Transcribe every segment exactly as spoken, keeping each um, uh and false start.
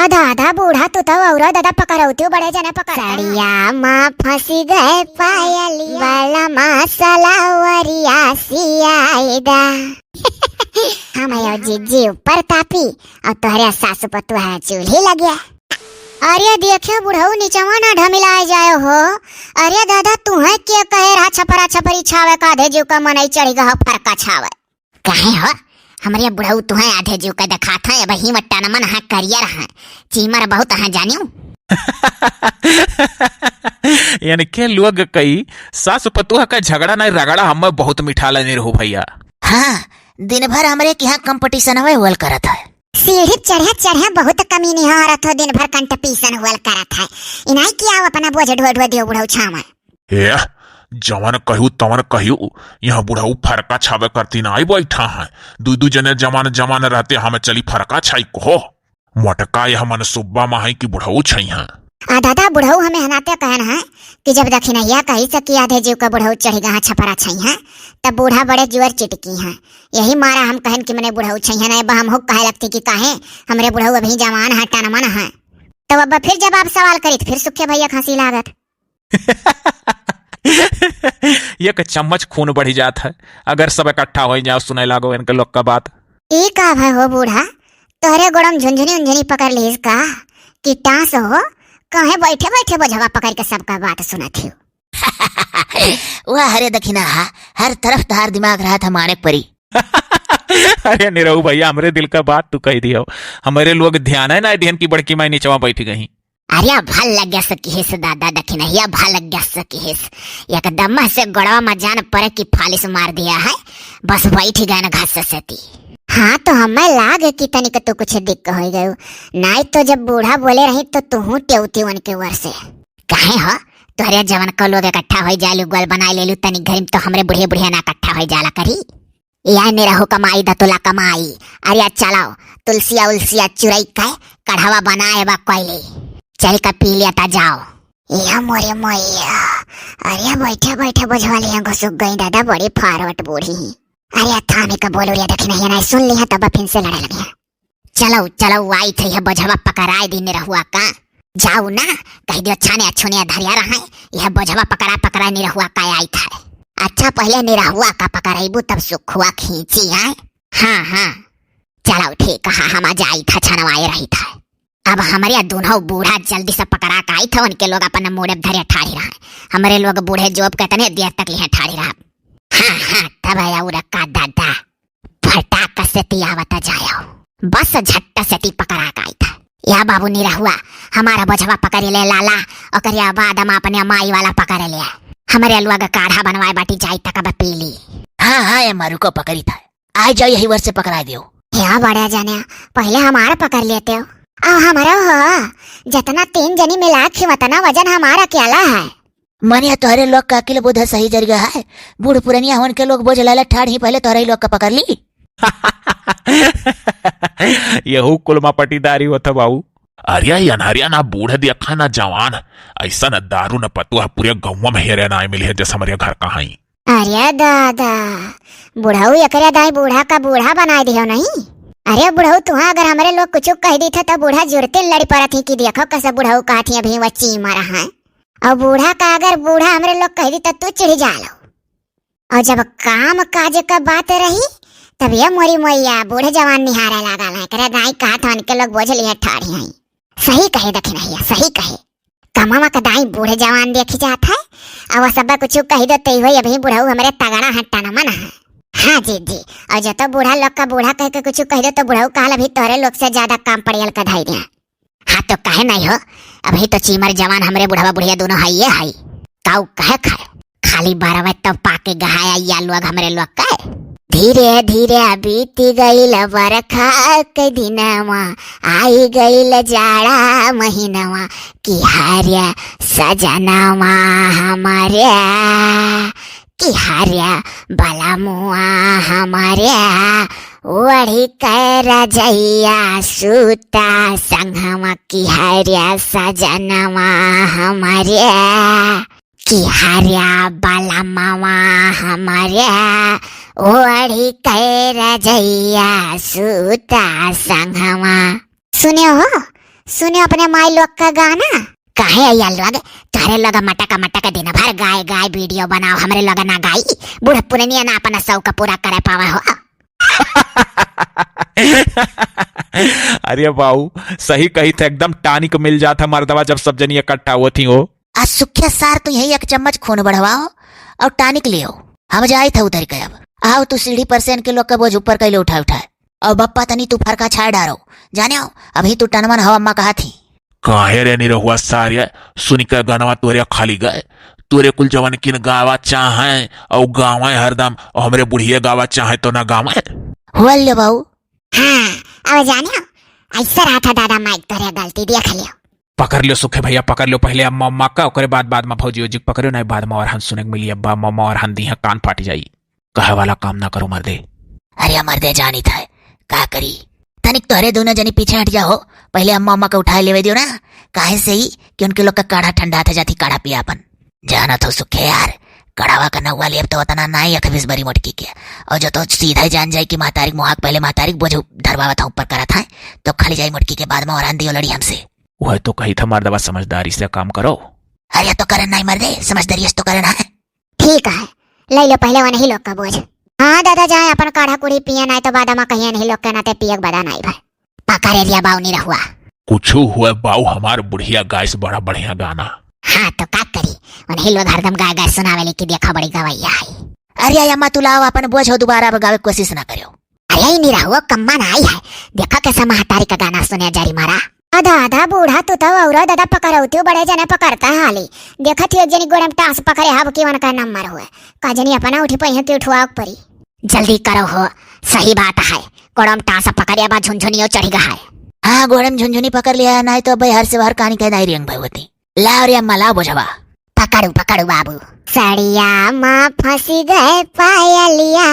दादा बूढ़ा, तू तो औरो दादा पकड़ौती बड़े जने पकड़। सड़िया मा फंसी गए पायलिया, बलमा सलावरिया सियाइदा। हम आयो जिज्जी ऊपर तापी, और तोहरे सासु पतुआ चूल्ही लगिया। अरे देखे बुढ़ऊ, निचवा ना ढमिलाए जाए हो। अरे दादा, तुहे के कहे रहा छपरा छपरी छावे का, आधे जीव का मनई चढ़ी गहा फरका छावे। काहे हो? हमरे बुढ़ऊ तुहे आधे जीव का देखात है, अब ही वट्टा न मन हा करियर है, चीमर बहुत है जानियो। इनके लोग कई सास पतोह का झगड़ा नहीं रगड़ा हमें बहुत मिठाला नहीं रहू भैया। हाँ, दिन भर हमरे के यहाँ competition हवे, होल करत है। सीढ़ी चढ़े चढ़े बहुत कमीनी हो रत हो, दिन भर competition होल करत है। इनाई कि आओ अपना बोझ ढो ढो दियो बुढ़ऊ छावा। ए, जवन कहू तवन कहू, यहाँ बुढ़ऊ फरका छावे करती ना आई बैठा है। दू दू जने जवान जवान रहते, हमें चली फरका छाई को। मोटका यह मनसुब्बा मा है कि बुढ़ऊ छइहाँ। आ दादा, बुढ़ऊ हमें हनाते कहन है कि जब दखिनहिया कही सकी आधे जीव का बुढ़ऊ चढ़ी गहा छपरा छइहाँ, तब बूढ़ा बड़े जुअर चिटकी हैं। यही मारा हम कहन कि मने बुढ़ऊ छइहाँ, नहीं बा हम हो कहे लगती कि काहे, हमरे बुढ़ऊ अभी जवान है, टनमन है। तब अब फिर जब आप सवाल करी, तो फिर सुखे भैया खांसी लागत। एक चम्मच खून बढ़ी जात है, अगर सब इकट्ठा होइ जाओ, सुने लागो इनके लोग का बात। ई का भय हो बूढ़ा, तोहरे गोड़म झुनझुनी उंझुनी पकड़ लीस का? कि टांस हो, कहे बैठे बैठे बोझवा पकड़ के सबका बात सुनत हियो। वाह रे दखिनहा, हर तरफ तोहार दिमाग रहत है मारे परी। अरे निरहू भैया, हमरे दिल का बात तू कह दियो। हमरे लोग ध्यान है ना दिहन की बड़की माई निचवा बैठ गई। अरे भल लग गया सकिहिस दादा दखिनहिया, भल लग गया सकिहिस। एकदम से गोड़वा मा जान परे कि फालिस मार दिया है, बस बैठ गए न घस सेती। हाँ, तो हमें लाग कि तनिक तो कुछ दिक्क हो गयो, नाई तो जब बूढ़ा बोले रही तो तुहू टेउती उनके ओर से। काहे हो, तोहरे जवन को लोग इकट्ठा हो जालू, गोल बनाए लेलू, तनी घर में तो हमरे बुढ़िया बुढ़िया ना इकट्ठा हो जाला करी। या निरहू कमाई दतुला कमाई। अरे चलाओ, तुलसिया उलसिया चुरई के कढ़वा बनाए बा कोयले। चल के पी लिया ता जाओ। या मोरे मैया, अरे बैठे बैठे बोझवा लिया घुसुक गई दादा, बड़ी फारवट बूढ़ी। अरे थामे का बोलो रे दखिनहिया, नहीं सुन लिया तब फिर से लड़े लगे। चलो चलो, आई थे यह बोझवा पकड़ाए दी निरहुआ का। जाऊ ना, कह दियो छाने अच्छुनिया धरिया रहे, यह बोझवा पकड़ा पकड़ा निरहुआ का आई था। अच्छा पहले निरहुआ का पकड़ाइबू तब सुखुआ खींची आए। हाँ हाँ, चलो ठीक है, हम आ जाई था छनवाए रही था। अब हमरे दोनों बूढ़ा जल्दी से पकड़ा के आई था, उनके लोग अपन मूड़े धरे ठाढ़ी रहे। हमरे लोग बूढ़े जोब के तने देर तक लिहे ठाढ़ी रहा। हाँ हाँ, तब आया उरका दादा। फटाक से ती आवत जायो। बस झट्ट से ती पकड़ा के आई था। या बाबू निरहुआ, हमारा बोझवा पकड़ ले लाला, ओकरे बाद हम अपने माई वाला पकड़ ले। हमरे लोग काढ़ा बनवाए बाटी जाई तक अब पी ली। हाँ हाँ, ये मारू को पकड़ी था। आ जाओ यही वर्ष से पकड़ा दियो। या बड़ा जाने, पहले हमारा पकड़ लेते हो। अब हमारा हो, जितना तीन जनी मिला खी उतना वजन हमारा अकेला है। मने तोहरे लोग का अकिल बुध सही जरिया है। बूढ़ पुरनिया होन के लोग बोझ लाला ठाढ़ ही पहले तोहरे लोग का पकड़ ली। यहू कुल मा पटीदारी होत बाऊ। अरे ये अनहरिया ना बूढ़ देखा ना जवान, ऐसा न दारू न पतुआ पूरे गौवा में हेरे ना मिली है जैसे हमरे घर का हई। अरे दादा, बुढ़ऊ एकरे दाई बूढ़ा का बूढ़ा बनाए दियो नहीं। अरे बुढ़ऊ, तुहा अगर हमरे लोग कुछ कह दी थे तो बूढ़ा जुरते लड़ी पड़त ही कि देखो कैसे बुढ़ऊ कहत ही अभी वह चीमर है। और बूढ़ा का अगर बूढ़ा हमरे लोग कह दी तो तू चिढ़ जालो। और जब काम काज का बात रही तब ये मोरी मोइया बूढ़े जवान निहारे लागल है, करे दाई कहत हन के लोग बोझ लिए ठाढ़ी हैं। सही कहे दखिनहिया, सही कहे। कमवा का दाई बूढ़े जवान देखी जात है, और वह सब कुछ कह दो तई होई, अभी बुढ़ऊ हमरे तगड़ा है, टनमन है। हाँ जी जी, और जो तो बूढ़ा लोग का बूढ़ा कह के कुछ कह दो तो बुढ़ऊ कहल अभी तोरे लोग से ज्यादा काम पड़ियल का धाई दिया। हाँ तो काहे नहीं हो, अभी तो चीमर जवान हमरे बुढ़वा बुढ़िया दोनों हइये हई। ताऊ कहे खाए, खाली बरवे तो पाके गहाया या लोग हमरे लोग के। धीरे धीरे बीती गईल बरखा के दिनवा, आई गईल जाड़ा महीनवा, कि हरिया सजनवा हमरे, कि हरिया बलमुआ हमरे, ओढ़ी के रजैया सूता संगवा, कि हरिया सजनवा हमरे, कि हरिया बलमवा हमरे, ओढ़ी के रजैया सूता संगवा। सुने हो, सुने अपने माई लोग का गाना। काहे अइया लोग, तोहरे लोग मटक मटक दिन भर गाए गाए video बनाओ, हमरे लोग ना गाई। बूढ़ पुरनिया ना अपना शौक पूरा करे पावा हो। अरे बाऊ, सही कही थे, एकदम tonic मिल जात है मर्दवा जब सब जनी इकट्ठा होती हो। आ सुखिया सार, तू यही एक चम्मच खून बढ़वाओ और tonic लियो। हम जाइत है उधर के अब। आओ तू सीढ़ी पर से इनके लोग के बोझ ऊपर कैले उठाए उठाए। और बप्पा तनी तू फरका छाड़ डारो। जाने हो, अभी तू टनमन हवा अम्मा कहा थी। काहे रे निरहुआ सारे, सुन के गनवा तोरे खाली गए। तोरे कुल जवन किन गावा चाहे और गावे हरदम, और हमरे बुढ़िए गावा चाहे तो ना गावे। होल ले बाऊ। हाँ, अब जाने हो, ऐसा रहा था दादा माइक तोरे गलती देख लियो। पकड़ लियो सुखे भैया, पकड़ लियो पहले अम्मा अम्मा का, ओकरे बाद, बाद में भौजी ओजी के पकड़ियो, नहीं बाद में और हम सुने के मिली अब्बा, अम्मा अम्मा और हम दी हैं, कान फाट जाई। कहे वाला काम ना करो मर्दे। अरे मर्दे जानी था, का करी? तनिक तोहरे दोनों जनी पीछे हट जाओ, पहले अम्मा अम्मा के उठाए लेवे दियो ना, काहे से ही कि उनके लोग का काढ़ा ठंडा था जाती काढ़ा पिया अपन। जाना तो सुखे यार, कड़ावा का नौवा लेब तो उतना ना ही अखबिस बरी मोटकी के, और जो तो सीधा ही जान जाए कि महतारी के मुहाक पहले महतारी के बोझ धरवावत है ऊपर करत है, तो खाली जाई मोटकी के बाद में और आन दियो लड़ी हमसे। वह तो कही था मर्दवा समझदारी से काम करो। अरे तो करन नहीं मर्दे, समझदारी से तो करन है। ठीक है, ले लो पहले वनही लोग का बोझ। हाँ दादा, जाए अपन काढ़ा कुड़ी पिए, नहीं तो बाद में कहिए नहीं लोग के नाते पिए के बदा नहीं भाई। पकड़े लिया बाऊ निरहुआ। कुछ हुआ बाऊ, हमार बुढ़िया गाइस बड़ा बढ़िया गाना। हाँ तो का करी, उन्हीं लोग हरदम गाय गाय सुनावेली कि देखा बड़ी गवैया है। अरे अम्मा तू लाओ अपन बोझ हो, दोबारा अब गावे के कोशिश ना करियो। अरे ई निरहुआ कम्मा ना आई है, देखा कैसा महतारी का गाना सुने जारी मारा। आधा आधा बूढ़ा तू तो औरो दादा पकड़ौती बड़े जने पकड़ता है हाली। देखत ही एक जनी गोड़े में टांस पकड़े हब कि उनका नंबर हुए। का जनी अपना उठी पई है कि उठवा परी। जल्दी करो हो, सही बात है। गोड़े में टांस पकड़े बा झुनझुनियो चढ़ गया है। हाँ गोड़े में झुनझुनी पकड़ लिया है, नहीं तो भाई हर से बाहर कहानी कह दाई रियंग भगवती। लाओ रे अम्मा, लाओ बोझवा। पकड़ू, पकड़ू बाबू। सड़िया मा फंसी गए पायलिया,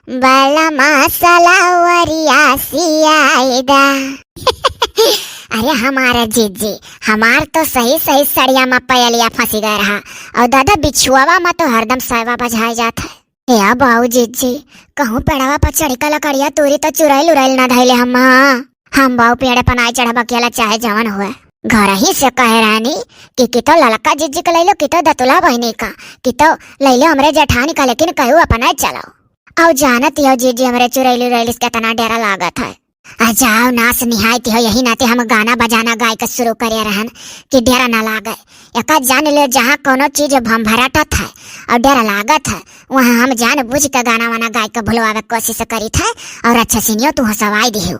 बलमा सलावरिया सियाइदा। अरे हमारा जीजी, हमार तो सही सही सड़िया मा पायलिया फंसी गए रहा। और दादा बिछुआवा मा तो हरदम सैवा बजाए जात है। ए बाऊ जीजी, कहूँ पेड़वा पर चढ़ी का लकड़िया तूरी तो चुरैल उरैल ना धैले हम। हाँ। हम बाऊ पेड़े पर नाई चढ़ब अकेला चाहे जवन हुए। घर ही से कहे रहनी कि कितो ललका जीजी के लैलो, कितो दतुला बहिनी का, कितो लैलो हमरे जेठानी का, लेकिन कहू अपना चलो। अब जानत हो जीजी हमरे चुरैली उरैली से कितना डेरा लागत है। आ जाओ नास निहायती हो, यही नाते हम गाना बजाना गाय के शुरू करे रहन कि डेरा ना लागे। एका जान ले जहाँ कोनो चीज भंभराटत है और डेरा लागत है, वहाँ हम जान बुझ के गाना वाना गाय के भुलवावे के कोशिश करीत है और अच्छा सीनियो तू हंसवाई दिहू।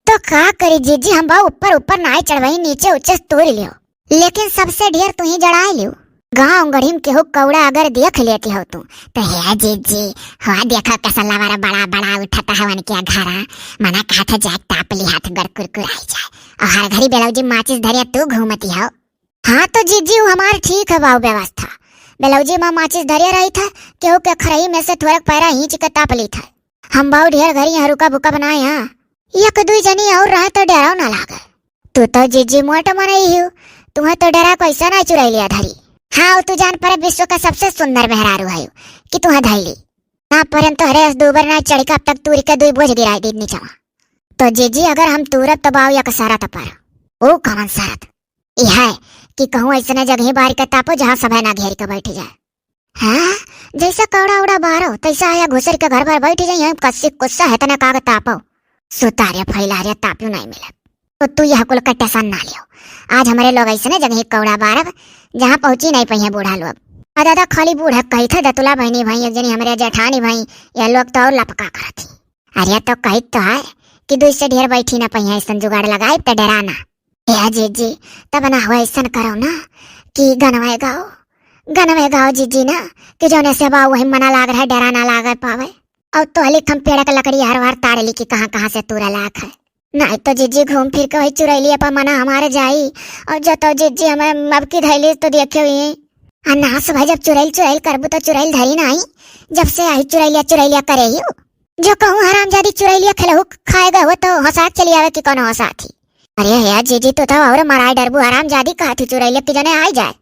तो का करी जीजी, हम बा ऊपर ऊपर नाई चढ़वाई, नीचे उच्चे तोड़ लियो, लेकिन सबसे ढेर तू ही जड़ाए लियो। गाँव गढ़ी में केहू कौड़ा अगर देख लेती हो तू, तो हे जीजी, हुआ देखो कैसा लवारा बड़ा बड़ा उठता है उनके घरा। मना कहा था जाए ताप ली हाथ गड़ कुरकुराई जाए, और हर घड़ी बेलौजी माचिस धरिया तू घूमती हो। हाँ तो जीजी, वो हमार ठीक है बाऊ व्यवस्था। बेलौजी माँ माचिस धरिया रही था, केहू के खरही में से थोड़क पैरा हींच के ताप ली था। हम बाऊ ढेर घड़ी यहाँ रुका बुका बनाए हैं। एक दुई जनी और रहे तो डेराव ना लागे। तू तो जीजी मोट मनई हियो, तुहे तो डेरा कैसा ना चुरैलिया धरी। हाँ, तू जान परे विश्व का सबसे सुंदर मेहरारू है कि तुहे धैली। ना परन तोहरे अस दू बार ना चढ़ी का अब तक तूरी के दुई बोझ गिराई दी नीचवा। तो जीजी अगर हम तूरब तो बाऊ एक शरत पर। ओ कौन शरत? ई है कि कहूँ ऐसने जगह बाहर के तापो जहाँ सभे ना घेर के बैठ जाए। हाँ, जैसा कौड़ा उड़ा बारो तैसा आया घुसर के घर भर बैठ जाई, हम कस्सी कुस्सा है तना काग तापो। सुतारे फैला रे तापियो नहीं मिलत। तो तू यह कुल के टेंशन ना लियो। आज हमरे लोग ऐसने जगह कौड़ा बारब जहाँ पहुँची नहीं पइहे बूढ़ा लोग। आ दादा खाली बूढ़ा कही था दतुला बहनी भाई एक जनी हमरे जेठानी भाई, ये लोग तो और लपका करत ही। अरे तो कही तो है कि दुई से ढेर बैठी ना पइहे, ऐसन जुगाड़ लगाए तो डेरा ना। ए जीजी, तब ना हो ऐसन करो ना कि गनवे गाओ, गनवे गाओ जीजी ना, कि जौने से बा वही मना लाग रहा है, डेरा ना लागे पावे। और तो हली हम पेड़ के लकड़ी हर बार ताड़ ली कि कहाँ कहाँ से तूरा लाग है। नहीं तो जीजी घूम फिर के वही चुरैलिया पर मना हमारे जाई। और जो तो जीजी हमें अब की धैली तो देखे हुई। आ नास भाई जब चुरैल चुरैल करबू तो चुरैल धरी नहीं। जब से आई चुरैलिया चुरैलिया करे ही। जो कहूँ हरामजादी चुरैलिया खेलहू खाए गए हो तो हंसा चली आवे कि कौन हंसा थी। अरे हे जीजी, तू तो और मराए डरबू, हरामजादी कहा थी चुरैलिया की जने आई जाए।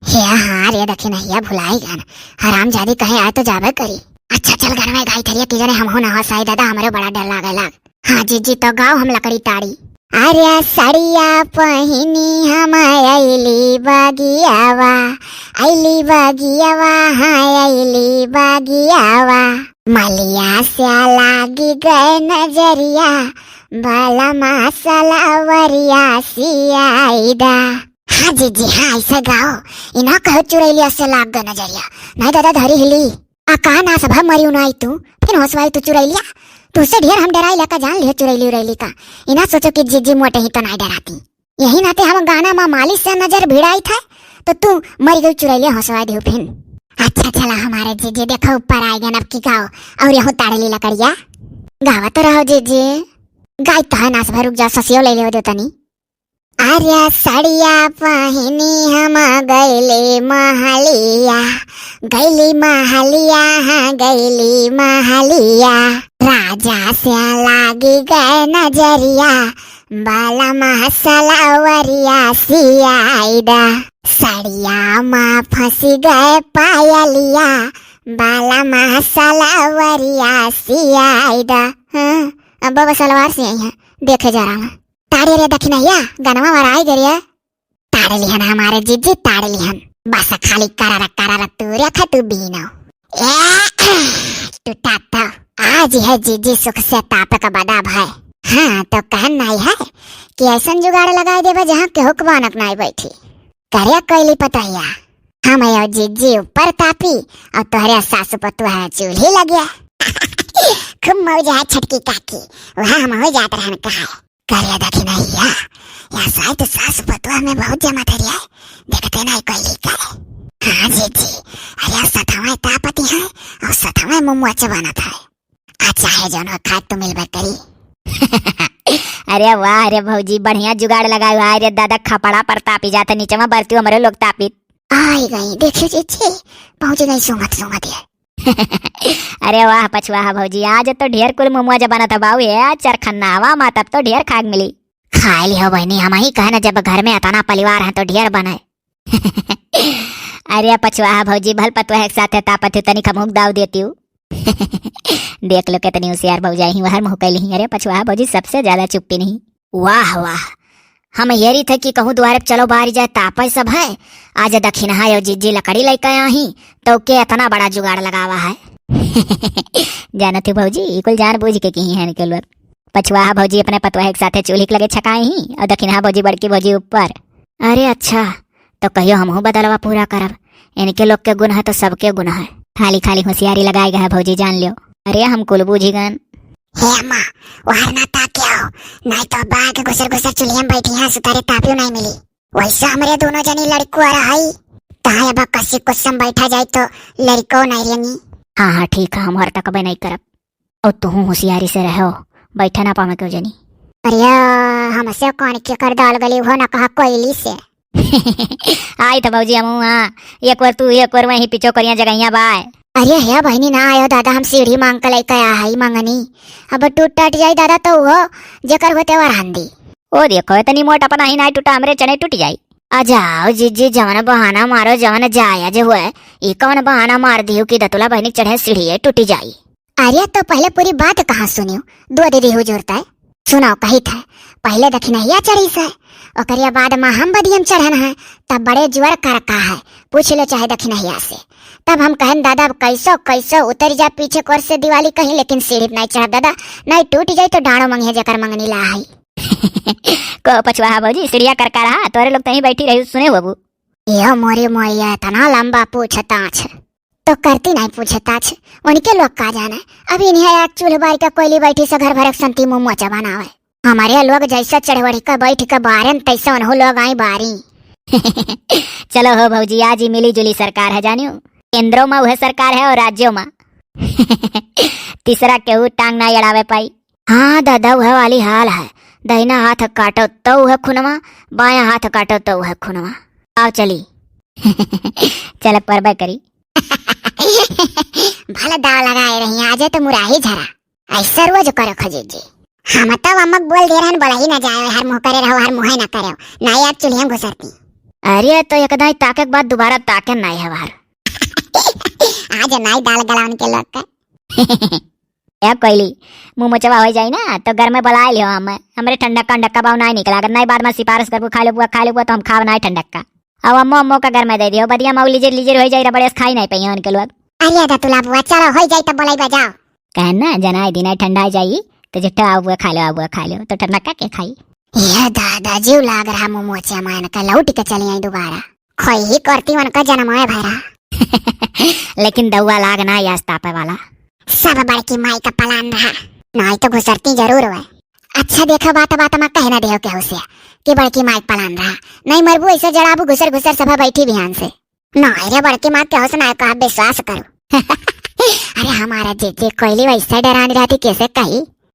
हे हाँ रे दखिनहिया, भुलाई गन। हरामजादी कहे आए तो जाबे करी। अच्छा चल गनवे गाई थरिया की जने हमहू ना हंसाई दादा, हमरो बड़ा डर लागे लाग। हाँ जीजी तो गाओ हम लकड़ी ताड़ी। अरे सड़िया पहिनी हम अइली बगियावा, अइली बगियावा, हाँ अइली बगियावा। मलिया से लागी गए नजरिया, बलमा सलवरिया सियाइदा। हाँ जीजी, हाँ, ऐसे गाओ। इना कहो चुरैलिया से लाग गए नजरिया। नहीं दादा, धरी हिली। आ का नास भा मरी उनाई तू, फिर होसवाई तू चुरैलिया। तुझसे ढेर हम डराई ला का, जान लियो चुरैली उरैली का। इना सोचो कि जीजी मोटे ही तो नहीं डराती। यही नाते हम गाना मा मालिश से नजर भिड़ाई था, तो तू मरी गई चुरैलिया होसवाई दियो फिर। अच्छा चला हमारे जीजी, देखो ऊपर आए गए अब की गाओ, और यहू ताड़ेली लकड़िया। गावा तो रहो जीजी। गाई तो है नास भा, रुक जा, ससियो ले ले दे तनी। अरे सड़िया पहिनी हम गइली महलिया, गइली महलिया, हाँ गइली महलिया। राजा से लागी गए नजरिया, बलमा सलवरिया सियाइदा। सड़िया मा फंसी गए पायलिया, बलमा सलवरिया सियाइदा। हाँ, अब बाबा सलवार से आई है, देखे जा रहा हूँ। ताड़े रे दखिनैया, गनवा मराई गे रे। ताड़ लिहन हमारे जीजी, ताड़ लिहन। बस खाली करारा करारा तू रख तू बीनो। ए, टूटा तो। आज है जीजी सुख से ताप का बदा भाई। हाँ, तो कहन नहीं है कि ऐसन जुगाड़ लगाए देबा जहाँ केहू के बानक नहीं बैठी। करे कोयली पतैया, हम यो जीजी ऊपर तापी और तोहरे सासु पतुआ चूल्ही लगिया। खूब मौज है छोटकी काकी, वहाँ हम हो जात रहन कहा। करे दखिनैया, या साइत सास पतुआ में बहुत जमा थे रे, देखते नहीं कोई लिखा है। हाँ जीजी, अरे सथवा तापती है और सथवा मुमुआ चबानत है। आ चाहे जौन हो खाए तो मिलबे करी। अरे वाह रे भौजी, बढ़िया जुगाड़ लगायो है रे दादा, खपड़ा पर तापी जात है, नीचे में बरती हमरे लोग तापी। आई गई, देखियो जीजी, पहुँच गई सूंघत सूंघत ये। अरे वाह पछुआहा भौजी, आज तो ढेर कुल मुमुआ जब बनत बाऊ, ये चरखन्नावा मा तब तो ढेर खाए के मिली। खाए लिहो बहिनी, हम ही कहे न जब घर में अतना परिवार है तो ढेर बने। अरे पछुआहा भौजी, भल पतुआ एक साथ है तापत हूँ, तनिक हमहूँ दाव देती हूँ। देख लो कितनी होशियार भौजाई ही, वहर मुँह कैली ही। अरे पछुआहा भौजी सबसे ज्यादा चुप्पी नहीं। वाह वाह, हम हेरी थे कि कहूँ दुआरे चलो बाहरी जाए तापै सब है। आज दखिनहा यो जीजी लकड़ी लइके आही, तो के इतना बड़ा जुगाड़ लगावा है। जानत ही भौजी, ई कुल जान बूझ के किही है इनके लोग। पछुआहा भौजी अपने पतुआ के साथे चूल्ही के लगे छकाई ही और दखिनहा भौजी बड़की भौजी ऊपर। अरे अच्छा, तो कहियो हमहू बदलवा पूरा करब। इनके लोग के गुण है तो सबके गुण है। खाली खाली होशियारी लगाए गए है भौजी, जान लियो। अरे हम कुल बूझी गन। हे अम्मा, वहर ना ताकियो, नहीं तो बाग घुसर घुसर चुल्हिया में बैठी हैं, सुतारे तापियो नहीं मिली। वैसे हमरे दोनों जनी लड़कुआ रही, ताहे अब कसी कुसम बैठा जाए तो लड़को नहीं रेंगी। हाँ हाँ ठीक है, हम हर तकबे नहीं करब। और तुहू होशियारी से रहो, बैठे ना पावे क्यों जनी। अरे हमसे कौन के कर दाल गली हो ना कहा कोयली से। आई तो भौजी हमहू हाँ, एक बार तू एक बार वहीं पिछो करिया जगहिया बाय। अरे हे बहिनी ना आयो दादा, हम सीढ़ी मांग के लेके आया है मंगनी। अब टूट टट जाई दादा तो वो जेकर होते वर हंदी। ओ देखो इतनी मोट अपना ही ना टूटा, हमरे चने टूट जाई। आ जाओ जीजी, जवन बहाना मारो जवन जाया जे हुए, ई कौन बहाना मार दियो कि दतुला बहिनी चढ़े सीढ़ी टूट जाई। अरे तो पहले पूरी बात कहाँ सुनियो, दो दीदी हुजूर तय। सुनाओ कही थे, पहले दखिनहिया चढ़ी से, ओकरिया बाद मा हम बदियम चढ़न है, तब बड़े जुअर कर का है, पूछ लो चाहे दखिनहिया से। तब हम कहन दादा अब कैसो कैसो उतर जा पीछे कोर से दिवाली कहीं, लेकिन सीढ़ी नहीं चढ़ब दादा, नहीं टूट जाई तो डाँड़ो मंगिया जेकर मंगनी ला है। को पछुआहा भौजी सीढ़िया कर का रहा, तोरे लोग तहीं बैठी रही सुने बाबू। यो मोरे मोरिया इतना लंबा पूछताछ। तो करती नहीं पूछताछ, उनके लोग का जाने। अब इन्हें एक चूल्ह बार के कोयली बैठी से घर भर एक संती मुँह मोचा बनावे। हमारे लोग जैसा चढ़वढ़ी का बैठ के बारन तैसा उन्हों लोग आई बारी। चलो हो भौजी, आज ही मिली जुली सरकार है जानियो, केंद्रों में वह सरकार है और राज्यों में। तीसरा केहू टांग ना अड़ावे पाई। हाँ दादा, वह वाली हाल है, दहिना हाथ काटो तो वह खुनवा, बाया हाथ काटो तो वह खुनवा। आओ चली। चल परबे करी। भला दाव लगाए रही, आजे तो मुराही झरा। ऐसा रोज करो खजीजी। हम तो अम्मक बोल दे रहन, बोला ही ना जाए, हर मुँह करे रहो, हर मुँह ना करे, ना यार चुलिया घुसरती। अरे तो एक दाई ताके के बाद दोबारा ताके नहीं है बाहर। आज नाई दाल गलावन के लोग का। ए कोइली, मुँह मोचवा होइ जाई ना, तो घर में बोलाए लियो हम। हमरे ठंडक्का, ठंडक्का बाऊ नाहीं निकला, अगर नाहीं बाद में सिफारिश करबू, "खा लेबू, खा लेबू," तो हम खाब नाहीं ठंडक्का। अब अम्मो, अम्मो का घर में दे दियो, बदिया मऊ लिजिर, लिजिर होइ जाई, रबड़े से खाई नाहीं पइहैं उनके लोग। अरे दातुला बुआ, चलो, होइ जाई तब बोलाई बजाओ। कहे ना, जनाई दिनाई ठंडा जाई, तो जिट्ठा आबुआ खा लो, आबुआ खा लो, तो ठंडक्का के खाई? ये दादा, जीव लाग रहा मुँह मोचे मान के, लौट के चली आई दोबारा। खोई ही करती उनका जन्म है भरा। लेकिन दउआ लाग ना यास तापे वाला। सब बड़की माई का पलान रहा, नाहीं तो घुसरती जरूर हुए। अच्छा देखो, बात बात में कहना देहो केहू से कि बड़की माई का पलान रहा, नाहीं मरबू ऐसे जड़ाबू घुसर घुसर सब बैठी बिहान से। नाहीं रे बड़की माँ, केहू से नाहीं कहा, विश्वास करो। अरे हमारा जीजी कोइली वैसे डरानी रहती, कैसे कही?